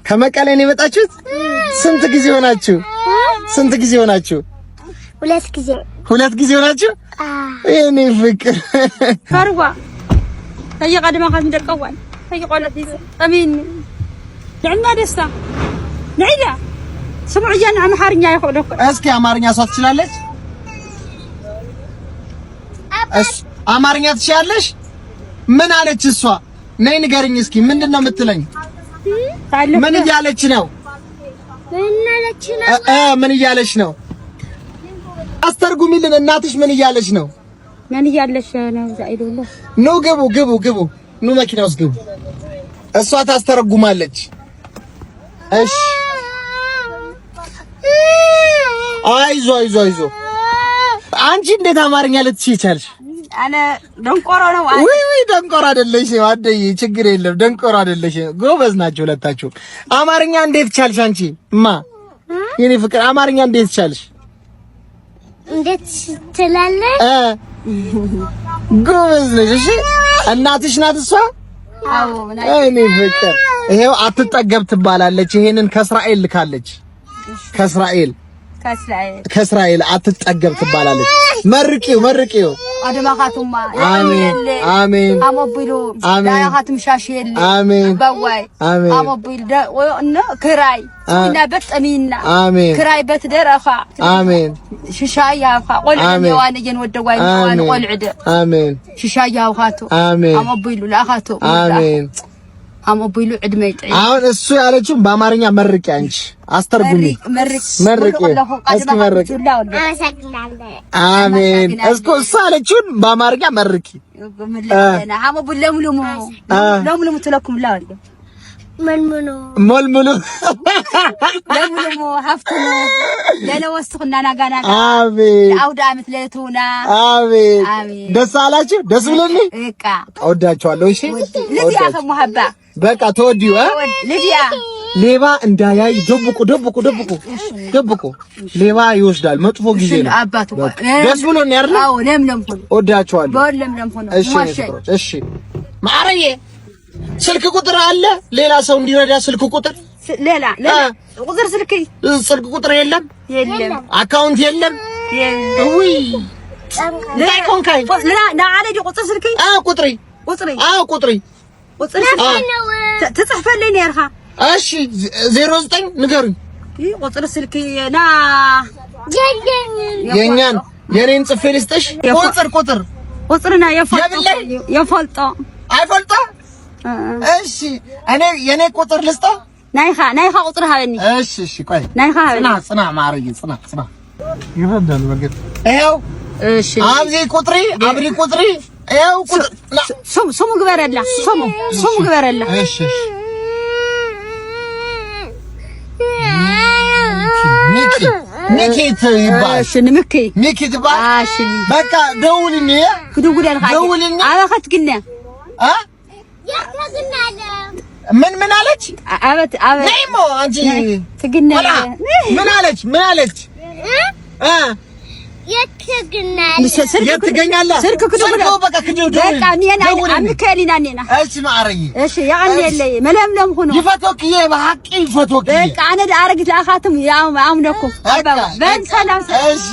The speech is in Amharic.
ከመቀሌ ነው የመጣችሁት? ስንት ጊዜ ሆናችሁ? ስንት ጊዜ ሆናችሁ? ሁለት ጊዜ። ሁለት ጊዜ ሆናችሁ? የኔ ፍቅር። ፈርዋ ከየቀድማ ደቀዋል ከየቆለት ጠሚኒ ንዕና ደስታ ንዒዳ ስምዑ እያ አምሓርኛ ይኽእሉ። እስኪ አማርኛ እሷ ትችላለች? እሺ፣ አማርኛ ትችላለሽ? ምን አለች እሷ? ነይ ንገርኝ እስኪ፣ ምንድን ነው የምትለኝ? ምን እያለች ነው? ምን እያለች ነው? አስተርጉሚልን። እናትሽ ምን እያለች ነው? ምን እያለች ነው? ኑ ግቡ፣ ግቡ፣ ግቡ። ኑ መኪና ውስጥ ግቡ። እሷ ታስተረጉማለች። እሺ፣ አይዞ፣ አይዞ፣ አይዞ። አንቺ እንዴት አማርኛ ልትችይ ቻልሽ? አነ ደንቆሮ ነው። ውይ ውይ፣ ደንቆሮ አይደለሽም። አደይ፣ ችግር የለም፣ ደንቆሮ አይደለሽም። ጎበዝ ናቸው ሁለታችሁ። አማርኛ እንዴት ቻልሽ አንቺ? እማ የኔ ፍቅር፣ አማርኛ እንዴት ቻልሽ? እንዴት ትላለህ? ጎበዝ ነሽ። እሺ፣ እናትሽ ናት እሷ? አዎ። እኔ ፍቅር፣ ይሄው አትጠገብ ትባላለች። ይሄንን ከእስራኤል ልካለች። ከእስራኤል፣ ከእስራኤል አትጠገብ ትባላለች። መርቂው፣ መርቂው። አድማኻቱማ። አሜን፣ አሜን። አሞቢሉ። አሜን። ዳያኻቱም ሻሽየለ። አሜን። ባዋይ። አሜን። አሞቢሉ እና ክራይ እና በጠሚና። አሜን። ክራይ በትደረኻ። አሜን። ሽሻይ ያብኻ ቆልዕ ዋን እየን ወደዋይ ዋን ቆልዕ ደ። አሜን። ሽሻይ ያብኻቱ። አሜን። አሞቢሉ ለአኻቱ። አሜን። አሞቢሉ ዕድመ ይጥዒ። አሁን እሱ ያለችውን በአማርኛ መርቂ፣ አንቺ አስተርጉሚ። መርቂ እስኪ፣ መርቂ። አሜን። እስኮ እሱ ያለችውን በአማርኛ መርቂ። ለምልሙ ትለኩም መልምሉ። መልምሉ። ለምልሙ ሃፍትሙ ለለወስኹና ናጋና። አሜን። አውደ ዓመት ለቱና። አሜን። ደስ አላችሁ? ደስ ብሎኝ በቃ እወዳችኋለሁ። እሺ። ልድያ ከሙሀባ። በቃ ተወዲው ልድያ። ሌባ እንዳያይ ደብቁ፣ ደብቁ፣ ደብቁ፣ ደብቁ። ሌባ ይወስዳል። መጥፎ ጊዜ ነው። አባቱ ደስ ብሎኝ አይደል? አዎ፣ ለምለም ሆኖ እወዳችኋለሁ። ለምለም ሆኖ። እሺ፣ እሺ። ማረዬ፣ ስልክ ቁጥር አለ? ሌላ ሰው እንዲረዳ ስልክ ቁጥር። ሌላ ሌላ ቁጥር ስልክ ስልክ ቁጥር የለም፣ የለም። Account የለም። ውይ፣ እንታይ ኮንካይ? ና ዓለዲ ቁጥር ስልክ። አዎ፣ ቁጥሪ። ቁጥሪ። አዎ፣ ቁጥሪ። ቁጥር ስልክ ትጽሕፈለይ ነርካ። እሺ፣ 09 ንገሩኝ። ቁጥር ስልክ ና። የኛን የኔን ጽፌ ልስጥሽ። ቁጥር፣ ቁጥር። ቁጥርና የፈልጦ። አይፈልጦ። እሺ፣ እኔ የኔ ቁጥር ልስጠው። ናይኻ ቁጥር ሃበኒ። እሺ፣ እሺ፣ ቆይ። ናይኻ ሃበኒ። ጽና፣ ጽና ማርዬ፣ ጽና፣ ጽና። ይረዳል በግድ ይኸው። እሺ። ኣብዚ ቁጥሪ፣ ኣብሪ ቁጥሪ፣ ይኸው ቁጥር። ስሙ፣ ስሙ ግበረላ፣ ስሙ፣ ስሙ ግበረላ። እሺ፣ እሺ። ሚኪ፣ ሚኪ ይባል። እሺ፣ ንምኪ። ሚኪ ትባል። እሺ። በቃ ደውልኝ። ክድውለልካ። ደውልኝ። ኣበኸት ግነ። አ ምን ምን አለች? አበት አበት። ነይሞ አንቺ። ትግነ። ምን አለች? ምን አለች? አ የት ትገኛለህ? የት ትገኛለህ? ስልክ ክድውል። በቃ ክድውል። በቃ ኔና ኣምከሊና ኔና። እሺ ማዕረይ። እሺ፣ ያቀኒየለይ መለምለም ሁኑ። ይፈቶክዬ፣ በሐቂ ይፈቶክዬ። በቃ ኣነ ኣረጊት ለኣኻትም ኣምነኩም በን ሰላም። እሺ።